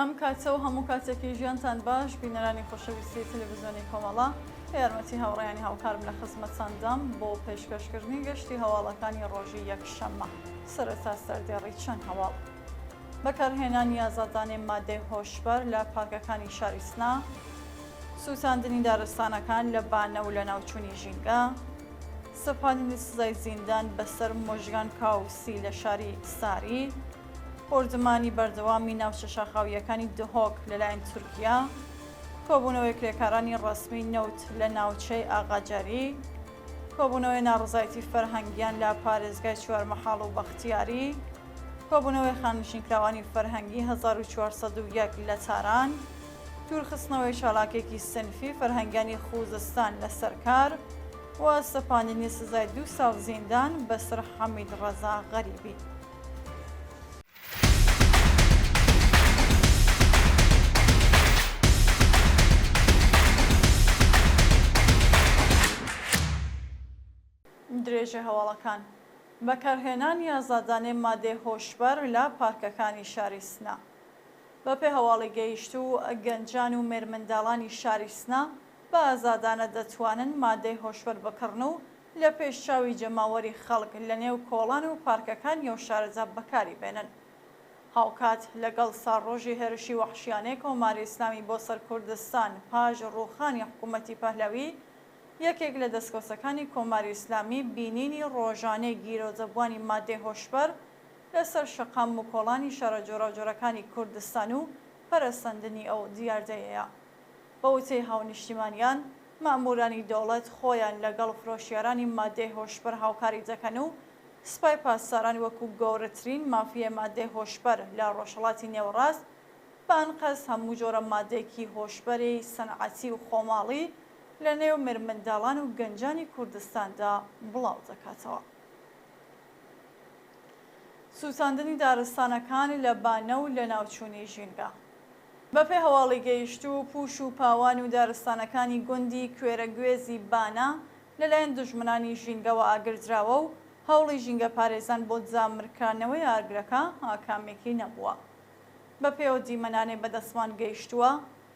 ئەم کاتە و هەموو کاتێکی ژیانتان باش بینەرانی خۆشەویستی تەلەڤزیۆنی کۆمەڵە، بە یارمەتی هاوڕێیانی هاوکارم لە خزمەتتاندام بۆ پێشکەشکردنی گەشتی هەواڵەکانی ڕۆژی یەکشەممە. سەرەتا سەردێڕی چەند هەواڵ. بەکارهێنانی ئازادانەی مادەی هۆشبەر لە پارکەکانی شاری سنە، سووتاندنی دارستانەکان لە بانە و لەناوچوونی ژینگە، سەپاندنی سزای زیندان بەسەر مۆژگان کاوسی لە شاری ساری، بۆردومانی بەردەوامی ناوچە شاخاوییەکانی دهۆک لەلایەن تورکیا، کۆبوونەوەی کرێکارانی ڕەسمی نەوت لە ناوچەی ئاغاجاری، کۆبوونەوەی ناڕەزایەتی فەرهەنگیان لە پارێزگای چوارمەحاڵ و بەختیاری، کۆبوونەوەی خانەنشینکراوانی فەرهەنگی 1401 لە تاران، دوورخستنەوەی چالاکێکی سنفی فەرهەنگیانی خوزستان لەسەر کار و سەپاندنی سزای دوو ساڵ زیندان بەسەر حەمید ڕەزا غەریبی. درێژەی هەواڵەکان. بەکارهێنانی ئازادانەی مادەی هۆشبەر لە پارکەکانی شاری سنە. بەپێی هەواڵی گەیشتوو، گەنجان و مێرمنداڵانی شاری سنە بە ئازادانە دەتوانن مادەی هۆشبەر بکڕن و لە پێش چاوی جەماوەری خەڵک لە نێو کۆڵان و پارکەکانی ئەو شارەدا بەکاری بێنن. هاوکات لەگەڵ ساڵڕۆژی هێرشی وەحشیانەی کۆماری ئیسلامی بۆ سەر کوردستان پاش ڕووخانی حکوومەتی پەهلەوی، یەکێک لە دەستکەوتەکانی کۆماری ئیسلامی بینینی ڕۆژانەی گیرۆدەبووانی مادەی هۆشبەر لە سەر شەقام و کۆڵانی شارە جۆراوجۆرەکانی کوردستان و پەرەسەندنی ئەو دیاردەیەیە. بە وتەی هاونیشتیمانیان، مەئموورانی دەوڵەت خۆیان لەگەڵ فرۆشیارانی مادەی هۆشبەر هاوکاری دەکەن و سپای پاسداران وەکوو گەورەترین مافیای مادەی هۆشبەر لە ڕۆژهەڵاتی نێوەڕاست بە ئەنقەست هەموو جۆرە مادەیەکی هۆشبەری سەنعەتی و خۆماڵی لە نێو مێرمنداڵان و گەنجانی کوردستاندا بڵاو دەکاتەوە. سووتاندنی دارستانەکان لە بانە و لەناوچوونی ژینگە. بەپێی هەواڵی گەیشتوو، پووش و پاوان و دارستانەکانی گوندی کوێرەگوێزی بانە لەلایەن دوژمنانی ژینگەوە ئاگردراوە و هەوڵی ژینگەپارێزان بۆ جامرکانەوەی ئاگرەکە ئاکامێکی نەبووە. بەپێی ئەو دیمەنانەی بەدەستمان گەیشتووە،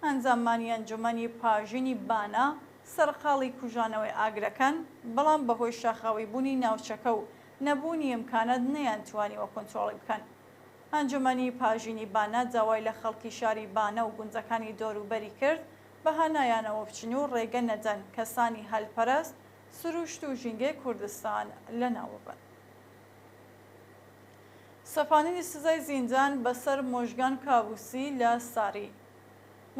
ئەندامانی ئەنجومەنی پاژینی بانە سەرقاڵی کوژانەوەی ئاگرەکەن، بەڵام بەهۆی شاخاویبوونی ناوچەکە و نەبوونی ئیمکانات نەیانتوانیوە کۆنترۆڵی بکەن. ئەنجومەنی پاژینی بانە داوای لە خەڵکی شاری بانە و گوندەکانی دەوروبەری کرد بە هانایانەوە بچن و ڕێگە نەدەن کەسانی هەلپەرست سروشت و ژینگەی کوردستان لەناوببەن. سەپاندنی سزای زیندان بەسەر مۆژگان کاووسی لە ساری.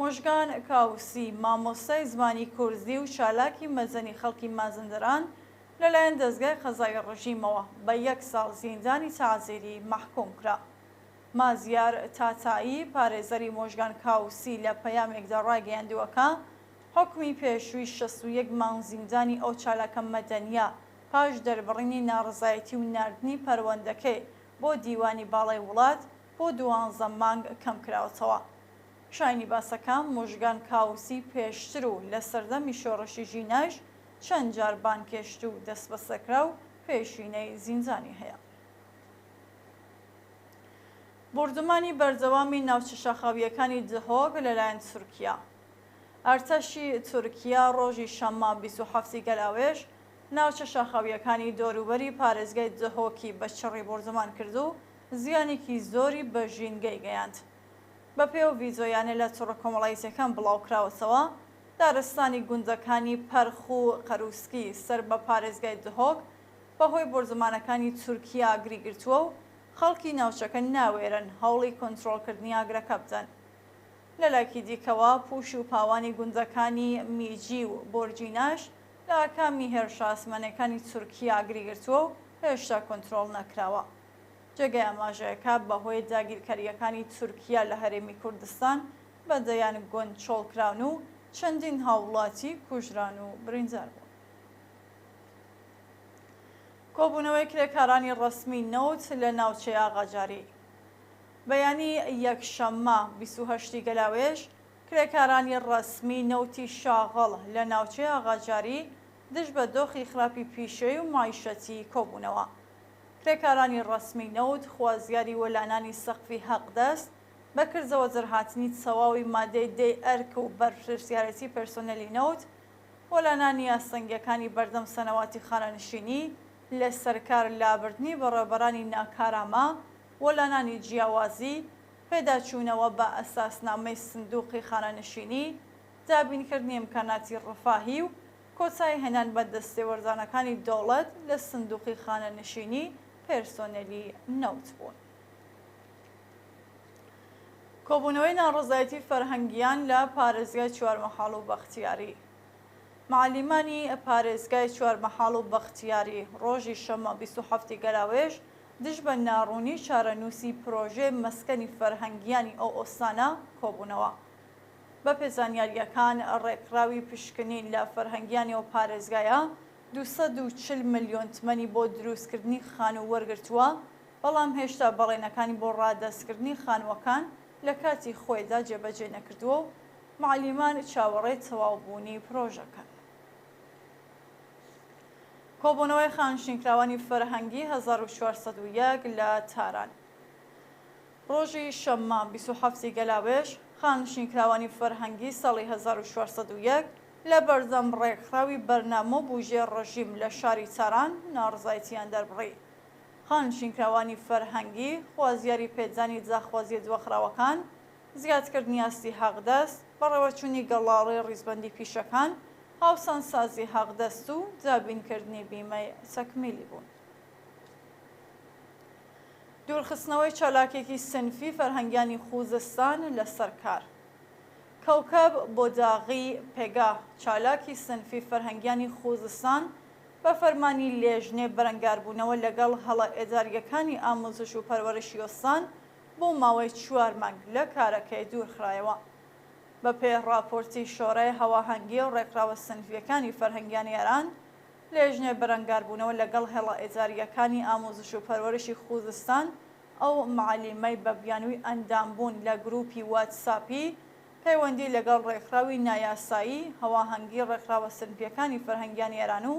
مۆژگان کاووسی، مامۆستای زمانی کوردی و چالاکی مەدەنی خەڵکی مازندەران لەلایەن دەزگای قەزایی ڕژیمەوە بە یەک ساڵ زیندانی تەعزیری مەحکووم کرا. مازیار تاتایی، پارێزەری مۆژگان کاووسی لە پەیامێکدا ڕایگەیاندووە کە حوکمی پێشووی 61 مانگ زیندانی ئەو چالاکە مەدەنییە پاش دەربڕینی ناڕەزایەتی و ناردنی پەروەندەکەی بۆ دیوانی باڵای وڵات بۆ دوانزە مانگ کەم کراوەتەوە. شایانی باسە کە موژگان کاووسی پێشتر و لە سەردەمی شۆڕشی ژینایش چەند جار بانگهێشت و دەستبەسەرکرا و پێشینەی زیندانی هەیە. بۆردومانی بەردەوامی ناوچە شاخاوییەکانی دهۆک لەلایەن تورکیا. ئەرتەشی تورکیا ڕۆژی شەممە 27 ی گەلاوێژ ناوچە شاخاوییەکانی دەوروبەری پارێزگای دهۆکی بە چڕی بۆردومان کرد و زیانێکی زۆری بە ژینگەی گەیاند. بەپێی ئەو ڤیدیۆیانەی لە تۆڕە کۆمەڵایەتییەکان بڵاوکراوەتەوە، دارستانی گوندەکانی پەرخ و قەروسکی سەر بە پارێزگای دهۆک بەهۆی بۆردومانەکانی تورکیا ئاگری گرتووە و خەڵکی ناوچەکە ناوێرن هەوڵی کۆنترۆڵکردنی ئاگرەکە بدەن. لەلایەکی دیکەوە پووش و پاوانی گوندەکانی میجی و بۆرجیناش لە ئاکامی هێرشە ئاسمانیەکانی تورکیا ئاگری گرتووە و هێشتا کۆنترۆڵ نەکراوە. جێگەی ئاماژەیە کە بەهۆی داگیرکەرییەکانی تورکیا لە هەرێمی کوردستان بە دەیان گوند چۆڵکراون و چەندین هاووڵاتی کوژران و بریندار بوون. کۆبوونەوەی کرێکارانی ڕەسمی نەوت لە ناوچەی ئاغاجاری. بەیانی یەکشەممە 28 ی گەلاوێژ، کرێکارانی ڕەسمی نەوتی شاغڵ لە ناوچەی ئاغاجاری دژ بە دۆخی خراپی پیشەیی و مەعیشەتی کۆبوونەوە. کرێکارانی ڕەسمی نەوت خوازیاری وەلانانی سەقفی حەقدەست، بە کردەوە دەرهاتنی تەواوی مادەی دەی ئەرک و بەرپرسیارێتی پێرسۆنێلی نەوت، وەلانانی ئاستەنگیەکانی بەردەم سەنەواتی خانەنشینی، لەسەرکار لابردنی بەڕێوەبەرانی ناکارامە، وەلانانی جیاوازی، پێداچوونەوە بە ئەساسنامەی سندوقی خانەنشینی، دابینکردنی ئیمکاناتی ڕفاهی و کۆتایی هێنان بە دەستێوەردانەکانی دەوڵەت لە سندوقی خانەنشینی پێرسۆنێلی نەوت بوون. کۆبوونەوەی ناڕەزایەتی فەرهەنگییان لە پارێزگای چوارمەحاڵ و بەختیاری. معەلیمانی پارێزگای چوارمەحاڵ و بەختیاری ڕۆژی شەممە 27 ی گەلاوێژ دژ بە ناڕوونی چارەنووسی پرۆژەی مەسکەنی فەرهەنگییانی ئەو ئۆستانە کۆبوونەوە. بەپێ زانیارییەکان ڕێکخراوی پشکنین لە فەرهەنگیانی ئەو پارێزگایە 240 ملیۆن تمەنی بۆ دروستکردنی خانوو وەرگرتووە، بەڵام هێشتا بەڵێنەکانی بۆ ڕادەستکردنی خانووەکان لە کاتی خۆیدا جێبەجێ نەکردووە و مەعەلیمان چاوەڕێی تەواوبوونی پرۆژەکەن. کۆبوونەوەی خانشینکراوانی فەرهەنگی 1401 لە تاران. ڕۆژی شەممە 27 ی گەلاوێژ، خانشینکراوانی فەرهەنگی ساڵی 1401 لە بەردەم ڕێکخراوی بەرنامە و بوژێ ڕژیم لە شاری تاران ناڕزایەتییان دەربڕی. خانشینکراوانی فەرهەنگی خوازیاری پێدانی داخوازییە دواخراوەکان، زیادکردنی ئاستی حەقدەست، بەڕێوەچوونی گەڵاڵەی ڕیزبەندی پیشەکان، هاوسانسازی حەقدەست و دابینکردنی بیمەی تەکمیلی بوون. دوورخستنەوەی چالاکێکی سنفی فەرهەنگیانی خوزستان لەسەر کار. کەوکەب بۆداغی پێگا، چالاکی سنفی فەرهەنگیانی خوزستان بە فەرمانی لێژنەی بەرەنگاربوونەوە لەگەڵ هەڵە ئێدارییەکانی ئاموزش و پەروەرشی ئۆستان بۆ ماوەی چوار مانگ لە کارەکەی دوورخرایەوە. بە پێی ڕاپۆرتی شۆرای هەواهەنگی ڕێکخراوە سنفییەکانی فەرهەنگیانی ئێران، لێژنەی بەرەنگاربوونەوە لەگەڵ هێڵە ئێدارییەکانی ئاموزش و پەروەرشی خوزستان ئەو معەلیمەی بە بیانووی ئەندامبوون لە گرووپی واتساپی پەیوەندی لەگەڵ ڕێکخراوی نایاسایی هەواهەنگی ڕێکخراوە سنفییەکانی فەرهەنگیانی ئێران و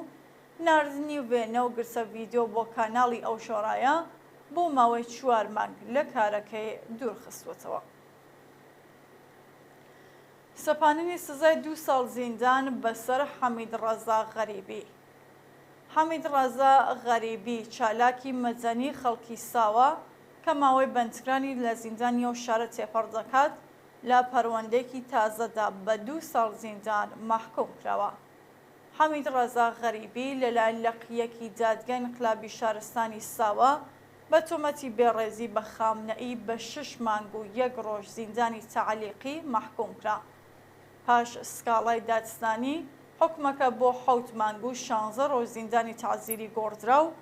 ناردنی وێنە و گرتە ڤیدیۆ بۆ کاناڵی ئەو شۆرایە بۆ ماوەی چوار مانگ لە کارەکەی دوورخستووەتەوە. سەپاندنی سزای دوو ساڵ زیندان بەسەر حەمید ڕەزا غەریبی. حەمید ڕەزا غەریبی، چالاکی مەدەنی خەڵکی ساوە کە ماوەی بەندکرانی لە زیندانی ئەو شارە تێپەڕ دەکات، لە پەروەندەیەکی تازەدا بە دوو ساڵ زیندان مەحکووم کراوە. حەمید ڕەزا غەریبی لەلایەن لقیەکی دادگای ئینقلابی شارستانی ساوە بە تۆمەتی بێڕێزی بە خامنەئی بە شەش مانگ و یەک ڕۆژ زیندانی تەعلیقی مەحکووم کرا. پاش سکاڵای دادستانی، حوکمەکە بۆ حەوت مانگ و شانزە ڕۆژ زیندانی تەعزیری گۆڕدرا و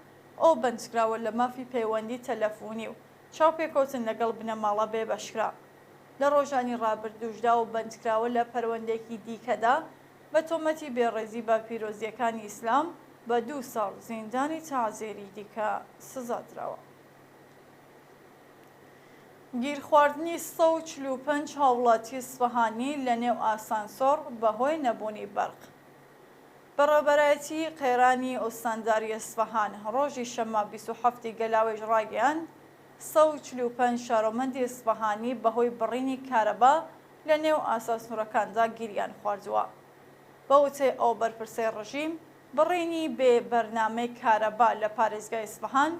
ئەو بەندکراوە لە مافی پەیوەندی تەلەفوونی و چاوپێکەوتن لەگەڵ بنەماڵە بێبەشکرا. لە ڕۆژانی ڕابردووشدا ئەو بەندکراوە لە پەروەندەیەکی دیکەدا بە تۆمەتی بێڕێزی بە پیرۆزییەکانی ئیسلام بە دوو ساڵ زیندانی تەعزیری دیکە سزا دراوە. گیرخواردنی 145 هاوڵاتی ئیسفەهانی لە نێو ئاسانسۆڕ بەهۆی نەبوونی بەرق. بەڕێوەبەرایەتیی قەیرانی ئوستانداری ئیسفەهان ڕۆژی شەممە 27 ی گەلاوێژ ڕایگەیاند، 145 شارۆمەندی ئیسفەهانی بەهۆی بڕینی کارەبا لە نێو ئاسانسۆرەکاندا گیریان خواردووە. بە وتەی ئەو بەرپرسەی ڕژیم، بڕینی بێ بەرنامەی کارەبا لە پارێزگای ئیسفەهان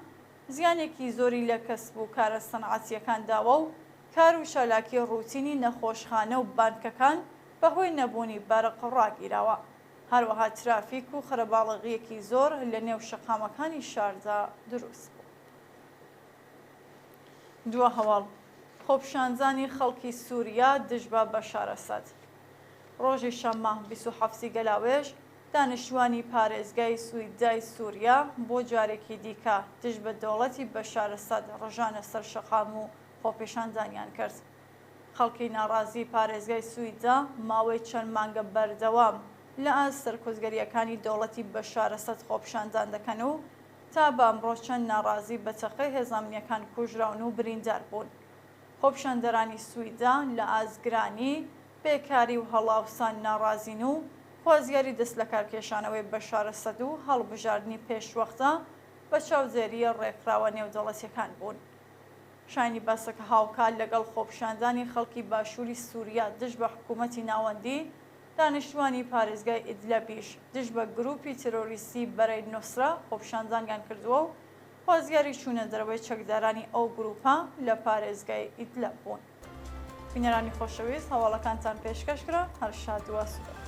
زیانێکی زۆری لە کەسب و کارە سەنعەتییەکان داوە و کار و چالاکی ڕووتینی نەخۆشخانە و بانکەکان بە هۆی نەبوونی بەرق ڕاگیراوە. هەروەها ترافیک و خەرەباڵغییەکی زۆر لە نێو شەقامەکانی شاردا دروست بوو. دوا هەواڵ، خۆپیشاندانی خەڵکی سووریا دژ بە بەشار ئەسەد. ڕۆژی شەممە 27 ی گەلاوێژ، دانیشتووانی پارێزگای سویدای سووریا بۆ جارێکی دیکە دژ بە دەوڵەتی بەشار ئەسەد ڕژانە سەر شەقام و خۆپیشاندانیان کرد. خەڵکی ناڕازی پارێزگای سویدا ماوەی چەند مانگە بەردەوام لە ئاست سەرکوتگەرییەکانی دەوڵەتی بەشار ئەسەد خۆپیشاندان دەکەن و تا بە ئەمڕۆ چەند ناڕازی بە تەقەی هێزە ئەمنییەکان کوژراون و بریندار بوون. خۆپیشاندەرانی سویدا لە ئاست گرانی، بێکاری و هەڵاوسان ناڕازین و خوازیاری دەستلەکارکێشانەوەی بەشار ئەسەد و هەڵبژاردنی پێشوەختە بە چاودێریی ڕێکخراوە نێودەوڵەتییەکان بوون. شایانی باسە کە هاوکات لەگەڵ خۆپیشاندانی خەڵکی باشووری سووریا دژ بە حکوومەتی ناوەندی، دانیشتووانی پارێزگای ئیدلەبیش دژ بە گرووپی تێرۆریستی بەرەی نوسرە خۆپیشاندانیان کردووە و خوازیاری چوونە دەرەوەی چەکدارانی ئەو گرووپە لە پارێزگای ئیدلەب بوون. بینەرانی خۆشەویست هەواڵەکانتان پێشکەش کرا، هەر شاد و ئاسوودە بن.